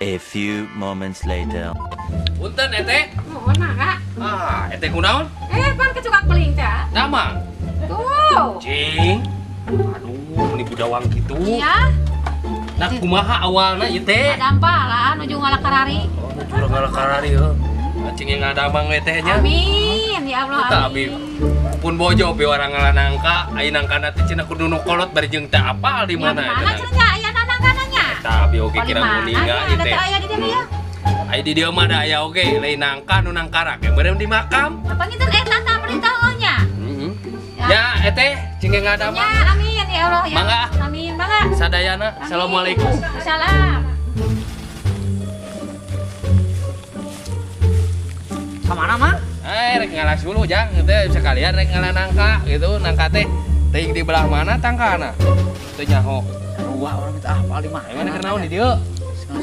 A few moments later. Punten ete. Mohon mangga. Ah, ete kunaon? Pan kecukak beling teh. Nama? Tuh. Cing. Aduh, meni budawang kitu. Iya. Nah, kumaha awalna ieu teh? Dampal nuju ngalakarari. Oh, nuju ngalakarari heuh. Cing yang ngadamang we teh nya. Amin, ya Allah. Amin. Pun bojo pi orang ngalanangka, aya nangkana teh cenah kudu nu kolot bari jeung teh apal di mana. Mana cenah aya nangkana nya? Eta abi oge kira nguninga ieu teh. Aya di dieu. Aya di dieu mah da aya oge, lain nangka nu nangkarak ge meureun di makam. Apa ngiten eta tah perintah nya? Heeh. Ya eteh cing ngadamang. Ya, amin ya Allah ya. Mangga. Amin, mangga. Sadayana. Assalamualaikum. Salam. Kamana, Mang? Rek ngalas dulu, Jang. Teh sekalian rek ngalah nangka gitu, nangka teh teuing di belah mana tangkana? Teu nyaho. Wah, orang kita apal di mana? Mana keur naon di dieu?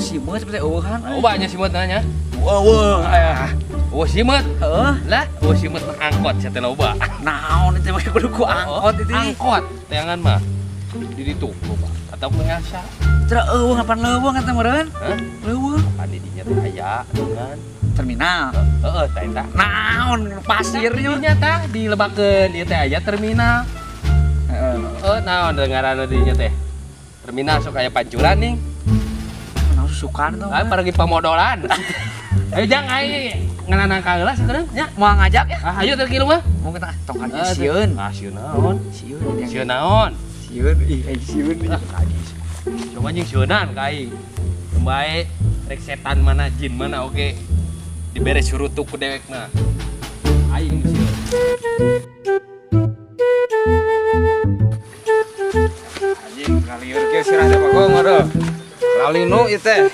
Simeut seperti eueuhan. Oh, banyak simeut nanya. Eueuh aya. Eueuh simeut. Heeh. Lah, eueuh simeut mah angkot sia teh loba. Naon itu mah kudu ku angkot itu. Angkot teangan mah. Di ditu loba. Atau ku Elsa. Teu eueuh ngapan leuweung eta meureun? Hah? Leuweung. Pan di dinya teh aya dengan terminal. Heeh, tah eta. Naon pasir nya tah dilebakeun ieu teh aya terminal. Heeh. Heeh, naon ngaranna di dinya teh? Terminal sok aya pancuran ning. Naon susukan tuh. Ah, pergi pamodolan. Ayo jang aing ngananang heula sakedeung nya. Mau ngajak ya? Ah, ayo teh kieu mah. Mau kita tong ka sieun. Ah, sieun naon? Sieun. Sieun naon? Sieun, ih aing sieun. Ah, najis. Coba jeung sieunan ka aing. Bae rek setan mana jin mana oge. Dibere surutuk ku dewekna. Aing sieun. Anjing kalieur kieu sirah teh bagong aduh. Lalinu ieu teh.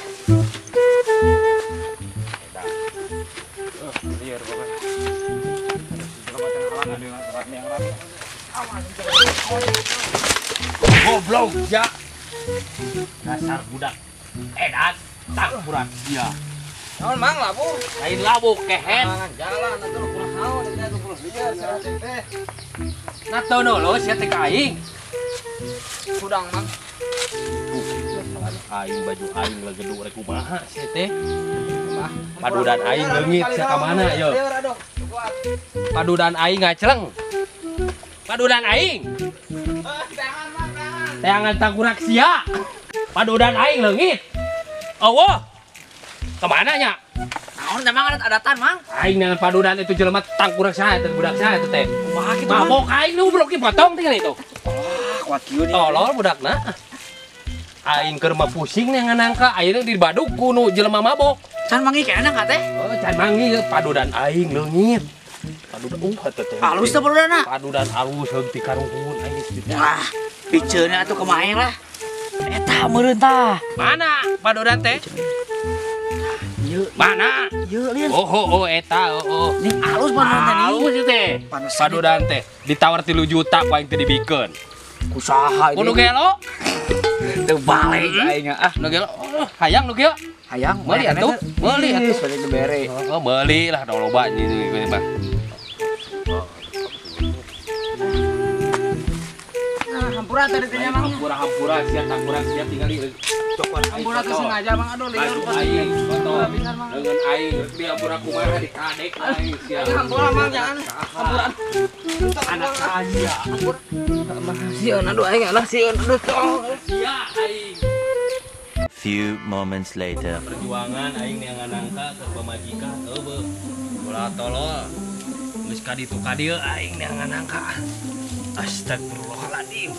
Lieur pokoknya. Goblok ya. Dasar budak. Edan tangkurak sia. Naon Mang labuh? Lain labuh kehet. Jalan atuh kulah naon teh kulah lieur sirah teh. Nah tono lo sia teh ka aing. Hudang Mang. Aing baju aing legedu rek kumaha sia teh. Padudan aing leungit sia ka mana yo. Padudan aing ngacleng. Padudan aing. Teangan tangkurak sia. Padudan aing leungit. Eueuh. Kemana nya? Naon teh Mang adatan Mang? Aing dengan padudan itu jelema tangkurak saha eta budak saha eta teh. Kumaha kitu Mang? Mabok aing nu blok dipotong tinggal itu. Wah, kuat kieu nih. Tolol budakna. Aing keur mah pusing neangan nangka, ayeuna dibaduk ku nu jelema mabok. Can mangi keneh nangka teh? Oh, can mangi padudan aing leungit. Padudan eta teh. Alus teh padudanna? Padudan alus heug ti karungkun aing geus diteh. Wah, piceunna atuh kumaha lah. Eta meureun tah. Mana padudan teh? Mana? Ieu lieur. Oh, oh, eta, oh. Nih alus padudan teh nih. Alus ieu teh. Padudan teh ditawar 3 juta ku aing teh dibikeun. Kusaha ieu? Kudu gelo. Teu balik aing ah. Nu gelo. Hayang nu kieu. Hayang meuli atuh. Meuli atuh. Bade dibere. Oh, meuli lah da loba ieu mah. Nah, hampura tadi teh Mang. Hampura-hampura sia tangkurak sia tingali cokot aing. Hampura teh sengaja Mang aduh lieur aing kotor. Leungeun aing rek dihampura kumaha dikadek aing sia. Hampura Mang jangan. Hampura. Anak aja. Hampura. Sieun aduh aing alah sieun aduh tong. Sia aing. Few moments later. Perjuangan aing neangan nangka ke pamajikan eueuh. Bola tolol. Geus ka ditu ka dieu aing neangan nangka. Astagfirullahaladzim.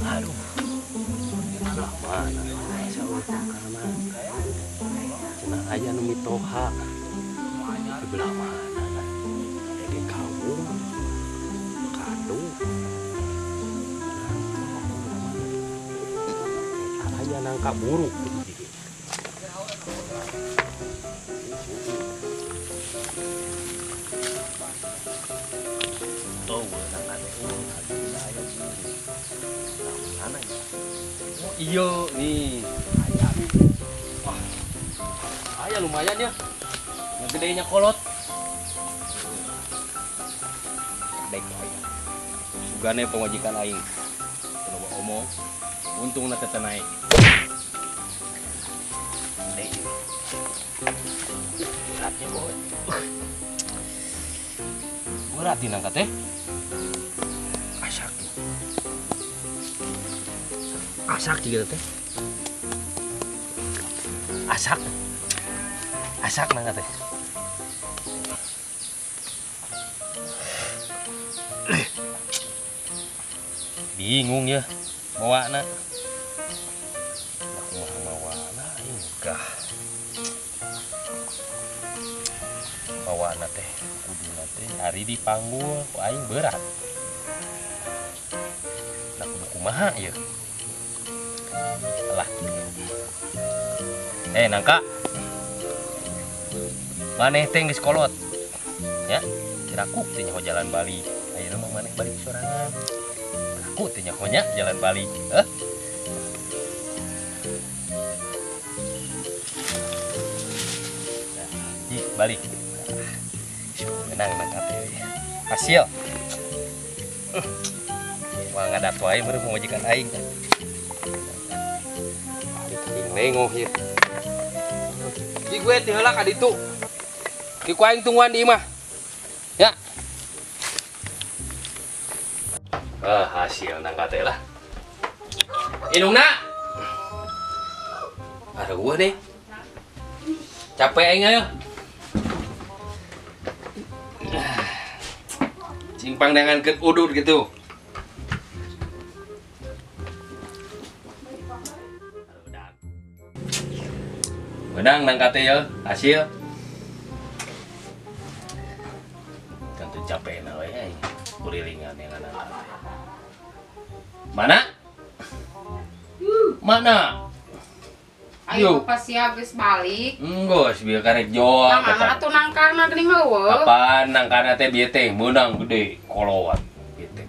Aduh. Mana saeutik kana nangka. Cenah aya nu mitoha. Di belah mana? Dege kawung. Kadu. Aya nangka buruk gitu. Oh, nangka teh aya buruk. Mana ya? Oh, iya nih. Aya. Wah. Aya lumayan ya. Yang gedenya kolot. Kadek aya. Sugane pamajikan aing. Loba omong. Untungna teh naik. Berat di nangka teh. Asak. Asak juga teh. Asak. Asak nangka teh. Bingung ya mawana. Kumaha mawana enggah. Mawana teh kuduna teh ari dipanggul ku aing berat. Nah kudu kumaha ieu? Alah. Nangka. Maneh teh geus kolot. Ya, kiraku teh nyaho jalan balik. Ayeuna mah maneh balik sorangan. Aku teh nyaho nya jalan balik. Heh. Nah, balik. Menang nangka teh. Hasil. Wah ngadat wae meureun pamajikan aing. Balik ting lengoh ieu. Di gue teh heula ka ditu. Di ku aing tungguan di imah. Ya. Hasil nangka teh lah. Indungna. Aduh nih. Capek aing ayo. Simpang dengan ke udut gitu. Menang nangka teh ya, hasil. Tentu capek na we aing. Kurilingan yang nangka teh. Mana? Mana? Ayo pasti habis balik. Enggak, biar karek jual. Nah, mana tuh nangkana geuning heueuh. Kapan nangkana teh bieu teh meunang gede kolot bieu teh.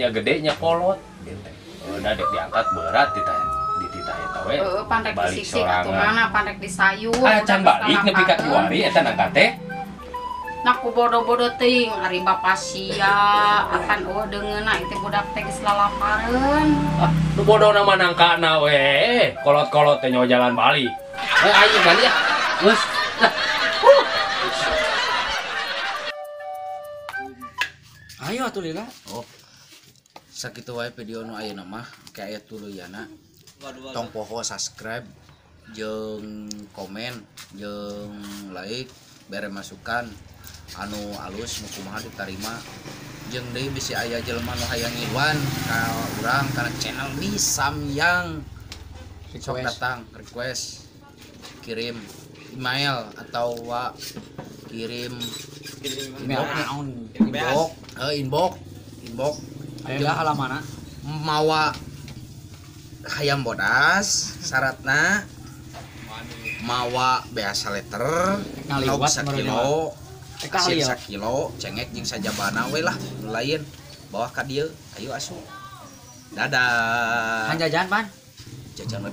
Gede nya kolot bieu teh. Udah dek diangkat berat dititah eta we. Heeh, pandek disisik atuh mana pandek disayur. Ah, can balik nepi ka kiwari eta nangka teh. Nah ku bodo-bodo teuing ari bapa sia akan eueuh deungeunna itu budak teh geus lalapareun. Ah, nu bodona mah nangkana we. Kolot-kolot teh nyawa jalan balik. Ayo balik ya. Geus. Ayo atuh lila. Oh. Sakitu wae video nu ayeuna mah ke aya tuluyana. Tong poho subscribe jeung komen jeung like bere masukan anu alus nu kumaha ditarima jeung deui bisi aya jelema nu hayang ngiluan ka urang kana channel Mi Samyang sok datang request kirim email atau wa kirim inbox inbox aya alamana mawa hayam bodas syaratna mawa beas liter nog sakilo asin sakilo cengek jeung sajabana we lah nu lain bawah ka dieu ayo asup dadah jajan pan jajan we.